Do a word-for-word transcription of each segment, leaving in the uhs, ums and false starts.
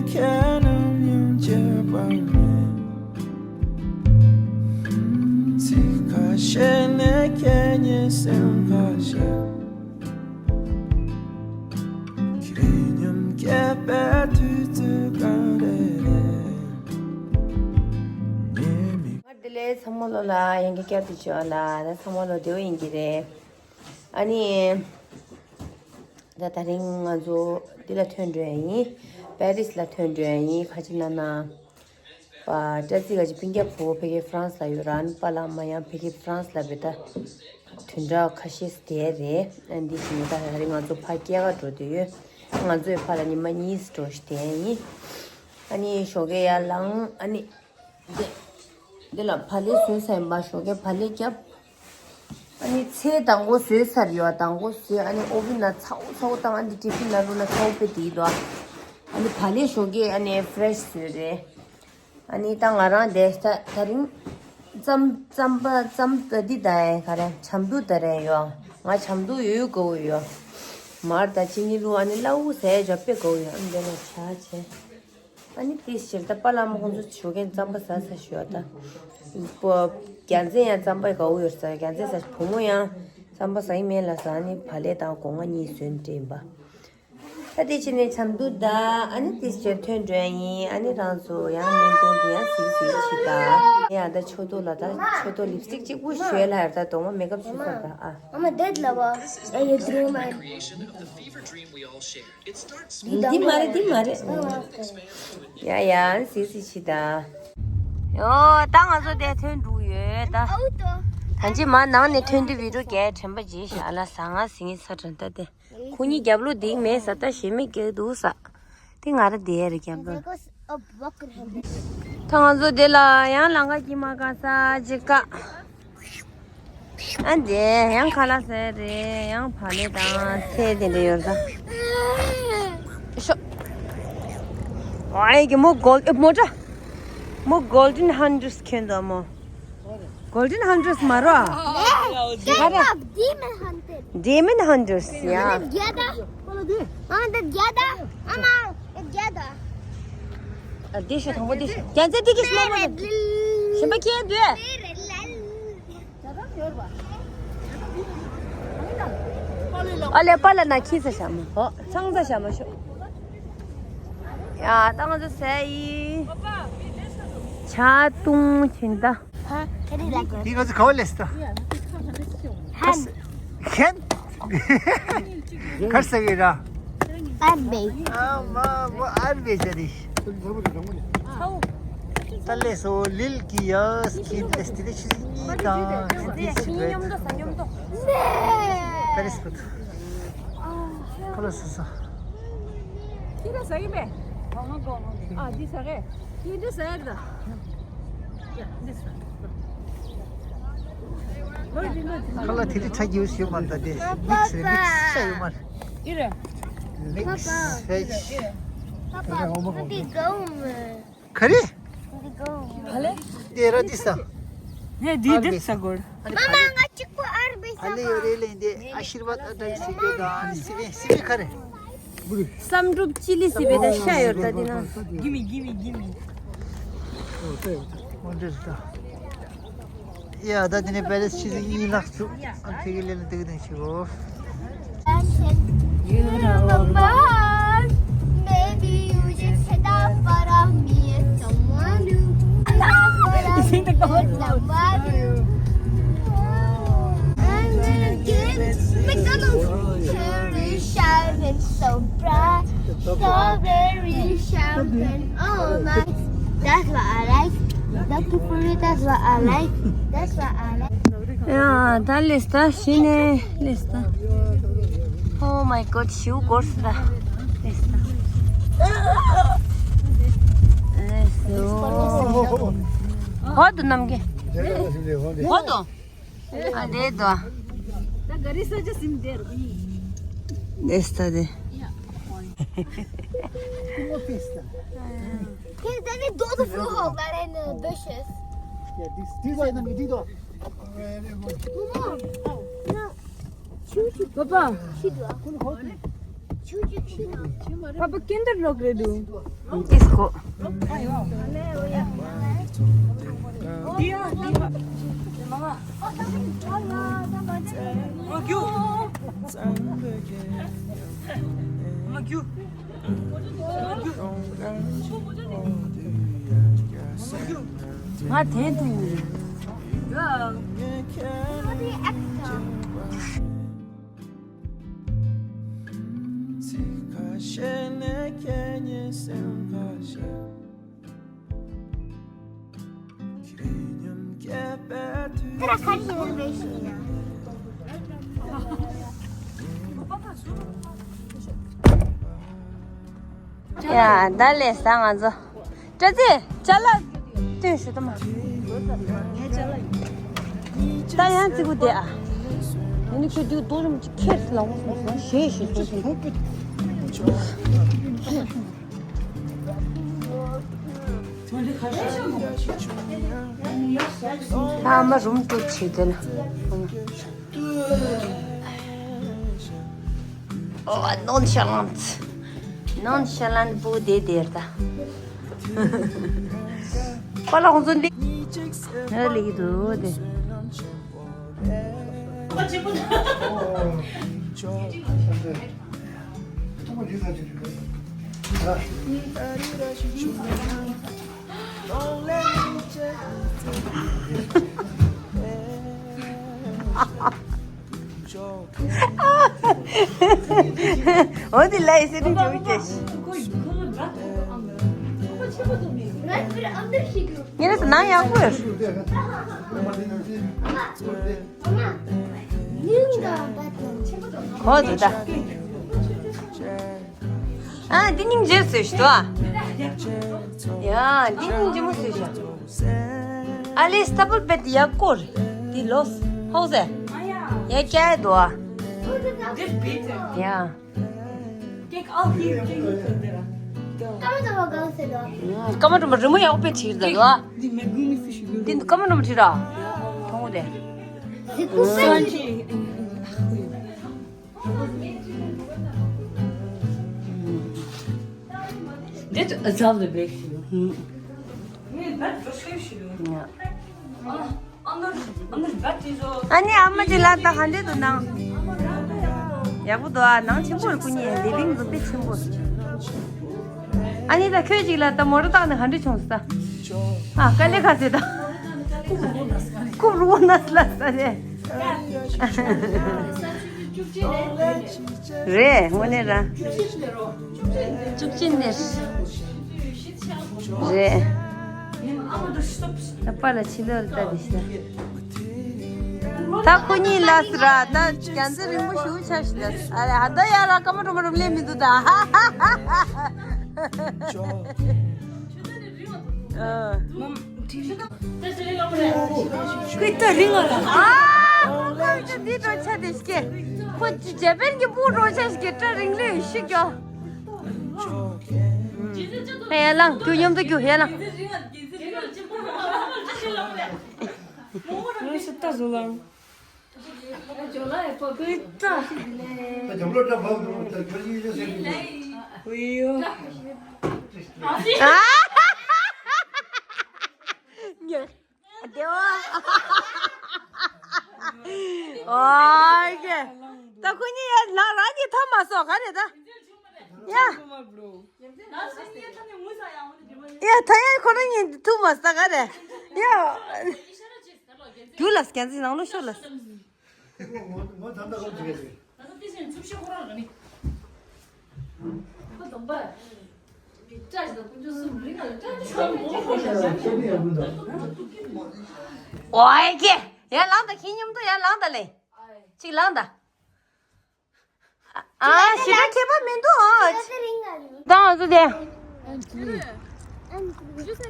ཁྱེད་རྣམས་ཡང་བརྗེད་པ་མེད། ཚིག་ཁ་ཤས་ནས་ཁྱེད་ཉིད་སེམས་ཁ་ཤས། ཁྱེད་མཉམ་བསྐྱལ་པའི་དུས་ཚོད་ག་རེ་རེད། ངའི་མིག་བདེ་ལེགས། ཚང་མ་ལོ་ལ་ཡང་བསྐྱར་བསྐྱར་དུ་བྱེད་པ་ལ་ད་ཚང་མ་ལོ་བདེ་པོ་ཡིན་གྱི་རེད། ཨ་ནི། ད་དེ་རིང་ང་ཚོ་འདི་ལ་ཐོན་འགྲོ་ཡ་ཡིན། པེ་རིས་ལ་ཐོན་འགྲོ་ཡ་ཡིན། ཁ་ཅིག་ན་ན། པ་སྐྲ་རྩི་ག་ཅིག་སྤུན་ཀྱག་བུ་ཕ་གི་ཧྥ་རན་སི་ལ་ཡོད་ར། ཨ་ནི་པཱ་ལགས་མ་ཡང་ཕ་གི་ཧྥ་རན་སི་ལ་བེ་ད། བདུན་ཕྲག་ཁ་ཤས་བསྡད་རེད། ཨ་ནི་འདི་བཞིན་ད་དེ་རིང་ང་ཚོ་ཕ་སྐྱེལ་ག་འགྲོ་འདོད་ཡོད། ང་ཚོའི་ཕ་ལ་ཉི་མ་གཉིས་འགྲོ་ཞིག་བསྡད་ཡ་ཡིན། ཨ་ནི་ཞོགས་ཀས་ཡར་ལངས། ཨ་ནི། འདི་འདི་ལ་བག་ལེབ་བཟོས་ཚར་ཡིན་པ། ཞོགས་ཀས་བག་ལེབ་བརྒྱབ། ཨ་ནི་ཚལ་དང་པོ་བཟོས་ཚར་ཡོད། དང་པོ་བཟོས། ཨ་ནི་ཨོ་ཝེན་ནང་ཚ་བོ་ཚ་བོ་བཏང་། ཨ་ནི་ཊི་ཕིན་ནང་བླུགས་ན་ཚ་བོ་དཔེ་བསྡད་ཀྱི་འདུག་ཨ་ནི་བག་ལེབ་ཞོགས་ཀས་ཨ་ནི་ཕེ་རེ་ཤི་བཟོས་རེད། ཨ་ནི་ད་ང་རང་དེ་ད་དེ་རིང་རྩམ་རྩམ་པ་རྩམ་པ་འདི་ད་ཡ་ག་རེ་ཇ་མདོག་ད་རེད་ཡོད། ང་ཇ་མདོག་ཡོད་ཡོད་དགའ་བོ་ཡོད། མར་དང་ཅི་ནི་བླུགས། ཨ་ནི་སླ་བོ་ཟས་ཇ་དཔེ་དགའ་བོ་ཡོད། ཨ་ནི་དེ་ལ་ཇ་བྱས། ཨ་ནི་དེ་ཕྱིར་ད་པཱ་ལགས་མ་ཁོང་ཚོ་ཞོགས་ཀས་རྩམ་པ་ཟ་ས་ཞུ་བ་ད། པོ། རྒྱལ་མཚན་ཡང་རྩམ་པ་དགའ་བོ་ཡོད་ཟེར། རྒྱལ་མཚན་ཟ། བུ་མོ་ཡང་རྩམ་པ་ཟ་ཡི་མེད་ལབ་ཟེར། ཨ་ནི་བག་ལེབ་དང་སྒོ་ང་གཉིས་བཟོས་ནས་སྤྲད་ཡིན་པ། ད་དེ་ཕྱིར་ནས་ཇ་མདོག་ད། ཨ་ནི་དེ་ཕྱིར་ཐོན་འགྲོ་ཡ་ཡིན། ཨ་ནི་རང་ཚོ་ཡང་བརྙན་ཐུང་འདི་ཡང་གཟིགས་གཟིགས་བྱེད་ད། ཡ་ད་ཕྱོགས་གཏོགས་ལ་ད་ཕྱོགས་གཏོགས་ལིབ་སི་ཊིག་གཅིག་པུ་བཞོས་ལ་ཡར་ད་གདོང་པ་མེག་ཨབ་བྱུགས་ཚར་ད་ཨ། Mama, that lava. Are you dreaming? འདི་མ་རེད། འདི་མ་རེད། ཡ་ཡ་སི་སི་ཕྱི་ད། ཡོ་ད་ང་ཚོ་དེ་ཐོན་འགྲོ་ཡོད་ད། ཨའུ་ཏོ། ད་ཅི་མ་ནང་ནས་ཐོན་དུས་བི་ཌིའོ་རྒྱག་དྲན་པ་བརྗེད་ཤག་ཨ་ལ་ཟ་ང་ཟིང་ས་དྲན་ད་དེ། ཁོ་གཉིས་རྒྱབ་ལོགས་འདི་མེད་ས། ད་ཞེ་མེད་སྐྱེ་འདུག་ས། དེ་ང་ར་དེ་ར་རྒྱབ་ལོགས། ད་ང་ཚོ་དེ་ལ་ཡང་ལང་ཀ་སྐྱིད་མ་དཀར་ས་ཅིག་ཀ་ཨ་འདྲེ་ཡང་ཁ་ལག་ཟས་རེད། ཡང་བག་ལེབ་དང་ཚལ་དེ་འདྲ་ཡོད་རེད་ད། ཤོ། ཨའི་གི་མོ་གོལ་ཨེ་མོ་ཏྲ། མོ་གོལ་ཌན་ཧན་ཌྲེ་སི་གྱོན་འདུག་མོ། གོལ་ཌན་ཧན་ཌྲེ་སི་མ་རོ། ཨ། ཌེ་མོན་ཌ་ཧན་ཌྲེ་སི་ཡ། ཨ་འདི་རྒྱ་དང་། ཨ་མ་འདི་རྒྱ་དང་། ཨ་མ་འདི་རྒྱ་དང་། ཨ་འདི་ཤོ་དང་པོ་འདི་ཤོ། རྒྱ་མཚན་འདི་གི་སྨོ་མོ་འདི། ཞིམ་པ་ཁྱེད་འདུས། ཨ་ལས་པཱ་ལགས་ན་ཁྱི་ས་ཤ་མ། ཨོ་ཚང་ས་ཤ་མ་ཤོ། ཡ་ད་ང་ཚོ་ཟས་ཡིན། ཇ་བཏུང་ཕྱིན་ད། ཧ་ཁ་རི་ལ་གོ། འདི་ང་ཚོ་ག་བ་ལས་ད། ཧན། ཧན། གར་ས་གི་ར། ཨར་བེ། ཨ་མ་མོ་ཨར་བེ་ཇ་རི། ཏ་ལེ་སོ་ལིལ་ཀི་ཡ་སི་ཀིན་ལེ་སི་ཏི་ལེ་ཤི་ནི་དང་ཏི་སི་བེ། ཏ་ལེ་སི་ཀུ་ཏ། ཁ་ལ་སོ་སོ། ཁྱི་ལ་ཟ་གི་མེད། ཨ་འདི་ཟ་གི། ཁྱི་འདི་ཟ་གི་ད། ཁ་ལ་དེ་དུས་ཁྲ་རྒྱུ་ཞིག་མ་ད་དེ་མིག་སེ་མིག་སེ་ཡོད་མ་རེད། ཨི་རེད། མིག་སེ་ཆ། ག་རེ། དེ་ར་དི་ས། ནས་དི་དི་ས་གོར། མ་མ་ང་གཅིག་པོ་ཨར་བེ་ས་ཕ་ལེ་ཡོ་རེ་ལེན་དེ་ཨ་ཤིར་བ་ད་ཨ་ད་སི་བེ་ད་སི་བེ་སི་བེ་ག་རེ། བསམ་གྲུབ་ཅི་ལི་སི་བེ་ད་ཤ་ཡོད་ད་དེ་ན། གི་མི་གི་མི་གི་མི། འོ་དེ་ད། ཡ་ད་དེ་ནས་པེ་རེ་སི་ཆི་ཟིག་གཉིས་ལྷག་བཙུགས། ཨ་ཕ་གི་ལས་ལ་དེ་གི་དེ་ཞིག་གོ། You remember? Maybe you just had a part of me and someone new. Is it the call? I'm gonna give McDonald's cherry shining so bright, strawberry champagne, oh my. That's what I like. Lucky for you, that's what I like. That's what I like. ཡ་ད་ལེས་ད་ཤི་ནས་ལེས་ད། Oh my God, ཤིའུ་གོར་སི་ད་ལེས་ད། ལེས་ད། ཧོ་དུ་ནམ་གེ། ཧོ་དུ། ཨ་རེད་དོ། ད་ག་རེ་ས་ཆ་སིམ་དེར། ལེས་ད་དེ། Can they do the full hog that in the bushes? Yeah, this, this one, we did. Papa. पापा किंदर लोग रे दू? किसको? ང་དེ་དུ། ཡ། ད་ལས་ས་ང་ཚོ། བཀྲ་ཤིས་ཅ་ལག་སྟོན་ཞུ་ད་མ། ད་ཡང་ཙི་གུ་དེ་ཨ། ཡིན་ནི་ཁྱོད་དུས་རྡོ་རིམ་གྱི་ཁེར་ལ་འོང་སོང་ཞེས་ཞེས་སོང་སོང་། ཨ་མ་རུམ་ཏུ་བྱེད་དེ་ལ། ཨོ། ནོན་ཤ་ལན། ནོན་ཤ་ལན་པུ་དེ་དེར་ད། པ་ལ་ཁོང་ཚོ་འདི། ཧ་ལས་ཀྱི་འདུག་དེ། འོ་དེ་ལ་ཡི་སེ་རིང་བྱུང་ཀྱེ། ངེད་རེ་ས་ནང་ཡག་པོ་ཡོད། གོ་འདུག་ད། ཨ། འདི་སྙིང་རྗེ་བཟོས་ཤི་དོ། ཡ། འདི་སྙིང་རྗེ་མོ་བཟོས་ཤག་ཨ་ལེ་སྟ་པལ་པེད་ཡག་སྐོར། འདི་ལོས་ཧོ་ཟེ། ཡ་ཀྱ་དོ། ཡ། སྐར་མ་སྒང་ཟེར་དོ། སྐར་མ་སྒྲོལ་མ་རི་མོ་ཡག་པོ་བྲིས་རེད་དོ། འདི་སྐར་མ་སྒྲོལ་མ་བྲིས་ར། མཐོང་གོ་དེ། འདི་ཚོ་ཨ་ཛབ་ལ་བེག་ཤི་ལོ། ངས་བད་འགྲོ་ཤེས་ཤི་ལོ། ཨ་ནི་ཨ་མ་ཅིག་ལ་ད་ཧ་འདྲེ་དུ་ནང་། ཡག་པོ་འདུག་ཨ། ནང་ཆེན་པོ་རེད་སྐུ་ཉིད་ལི་བིང་རུམ་དཔེ་ཆེན་པོ། ཨ་ནི་ད་ཁྱོད་ཅིག་ལ་ད་མོ་ཊ་བཏང་ནས་ཧ་འདྲེ་བྱུང་ས། ཨ་དཀའ་ལས་ཁག་ཟེར་ད། ཁུབ་རུ་ན་ལ་ས་རེད། རེད་དངོས་གནས་ར། བཅུ་གཅིག་ནས། རེད། ད་པ་ལ་ཕྱི་ལོགས་ལ་ལྟ་དེ་ཤི་ད། ད་ཁོ་གཉིས་ལ་སི་ར་ད་རྒྱ་མཚོ་རིང་པོ་ཞུ་ཆ་ཞི་ལ་ཨ་རེ་ཧ་ད་ཡ་ར་ཀ་མ་རུ་མ་རུ་ལེ་མི་འདུག་ད། ཨ། ཁོས་ད་རིང་ང་ལ། ཨ། ཁོ་ཁོ་ཁོ་འདི་འགྲོ་ཆ་དེ་ཤི་ཁོ་ཇེ་པན་གྱི་སྤུ་འགྲོ་ཆ་ཞིག་གི་སྐྲ་རིང་ལོས་ཤི་གྱོ། ཧེ་ལང་ཁྱོད་མཉམ་དུ་རྒྱུག་ཧེ་ལང་། ངས་ཤི་ད་བཟོ་ལང་། ཨུ་ཏ། ཨ། ཉེ། ཨོ་ཀེ། ད་ཁོ་གཉིས་ཡ་ལ་རང་གི་ཐོབ་མ་སོང་ག་རེ་ད། ཡ། ཡ་ད་ཡ་ཁོ་རང་གཉིས་ཐུབ་མ་སོང་ག་རེ། ཡ། རྒྱུ་ལ་སྐྱེན་ཚིག་ནང་ལོ་ཤོར་ལ། ངོ་ངོ་ད་ལྟ་ཁོ་བྱེད་ཀྱི། ཨོའི་ཀེ། ཡར་ལངས་དང་ཁྱེད་མཉམ་དུ་ཡར་ལངས་དང་ལེ། གཅིག་ལངས་དང་། ཨ་ཞེ་དྲག་མཁས་པ་མི་འདུག་ཨ། ད་ང་ཚོ་དེ།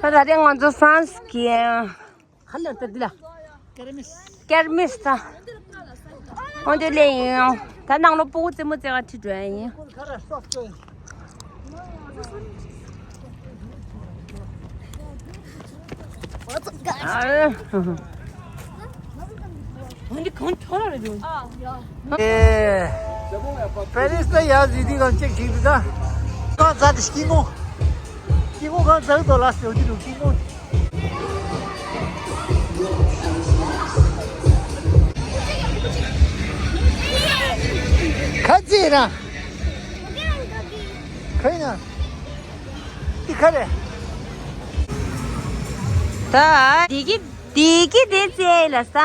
ད་ད་དེ་ང་ཚོ་ཧྥ་རན་སི་གི། ཧ་ལས་ད་འདི་ལ། ཀེར་མིས་ད། འོན་ཏེ་ལེ་ཡིན། ད་ནང་ལོ་སྤུ་གུ་རྩེད་མོ་རྩེ་ག་ཁྲིད་འགྲོ་ཡ་ཡིན། ཨ། འོན་ཏེ་གང་ཐོར་རེད་འདུག་ཨེ། པེ་རིས་ད་ཡར་གཟིགས་དུས་གང་ཅིག་ཅིག་འདུག་ད། གང་ཟག་དེ་སྐྱིད་ངོ་། སྐྱིད་ངོ་གང་ཟག་དོ་ལ་སེ་འོ་དེ་རུ་སྐྱིད་ངོ་། ཁ་ཅིག་ར། ཁ་ཡིན་ན། འདི་ཁ་རེད། ད་འདི་གི་འདི་གི་དེ་རྩེ་ལ་ས།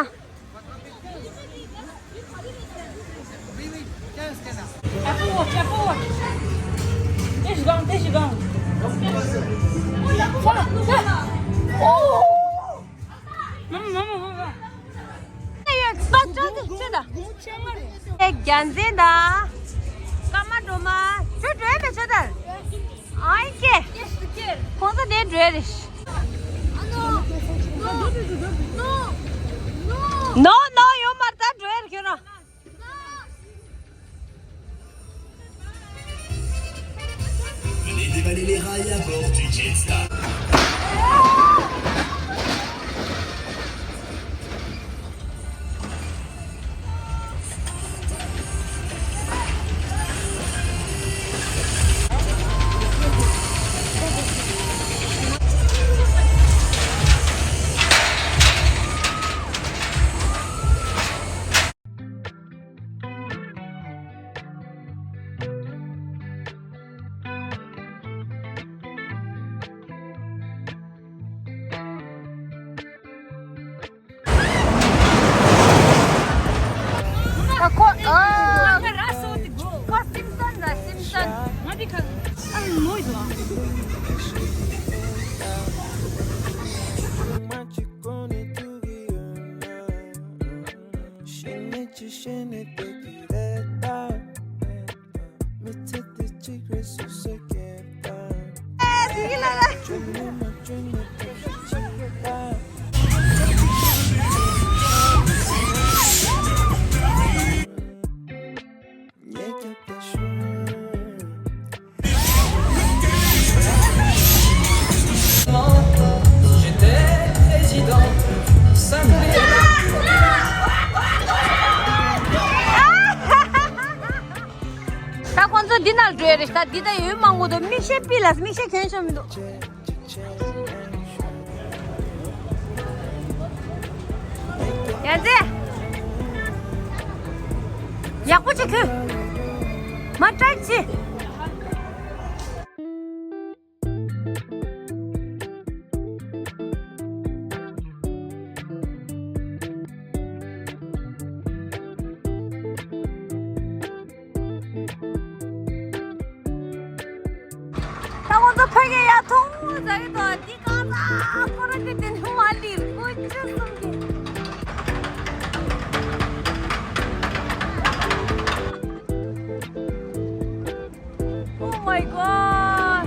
Apple Watch, Apple Watch. This is gone, this is gone. Mama, mama, mama. ཨེ་རྒྱལ་མཚན་དང་། ཀརྨ་སྒྲོལ་མ། ཁྱོད་འགྲོ་ཡ་མེད་ཆོག་ད། ཨང་ཀེ། ཁོང་ཚོ་ནས་འགྲོ་ཡ་རེད། ནོ་ནོ་ཡོད་མ་རེད་ད། འགྲོ་ཡ་རེད་ཁྱོད་རང་། Venez dévaler les rails à bord du Jetstar. ཨ་ཁོ་ཨ། ཁོ་སིམ་སོན་ར་སིམ་སོན། ང་འདི་ཁ་ཨ་མོ་ཡོད། ད་ཁོང་ཚོ་འདི་ནང་འགྲོ་ཡ་རེད། ད་འདི་ད་ཡོད་མང་པོ་འདུག་མིག་ཤེལ་པི་ལ་མིག་ཤེལ་གྱོན་ཤོག་མི་འདུག་ཡ་ཛེ། ཡག་པོ་ཅིག་ཁུ། མ་ཏྲག་ཅི། ད་ཁོང་ཚོ་ཕ་གི་ཡ་ཐུང་ཟ་གི་འདུག་འདི་གང་ཟ་ཁོ་རང་གི་དེ་ནི་མ་ལིར་ཀུ་ཅི་གསུམ་གི། Oh my god!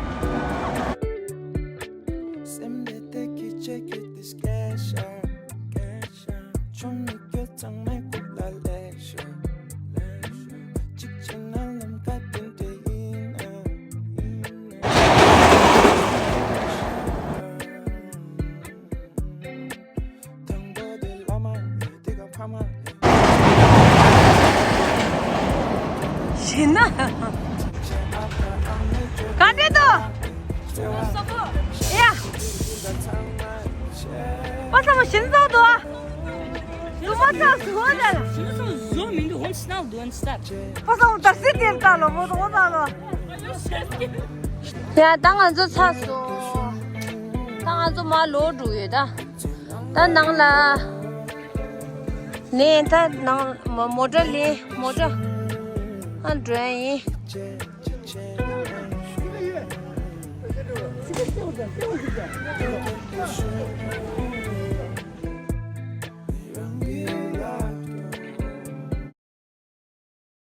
ཤེས་ན། ག་འདྲེ་དོ། ཡ། པ་སངས་མོ་ཤིན་ཙོག་དོ། དུ་མ་ཚ་སུ་ཧོ་ད། ཤིན་ཙོག་བཟོ་མི་འདུག་ཧོན་སྣའུ་དོན་སྟབས། པ་སངས་མོ་དར་སི་དེར་ད་ལོ་མོ་དོ་ད་ལོ། ཡ་ད་ང་ཚོ་ཚ་སོང་། ད་ང་ཚོ་མ་ལོག་འགྲོ་ཡོད་ད། ད་ནང་ལ། ནས་ད་ནང་མོ་ཊ་ལས་མོ་ཊ་ཨ་འགྲོ་ཡ་ཡིན།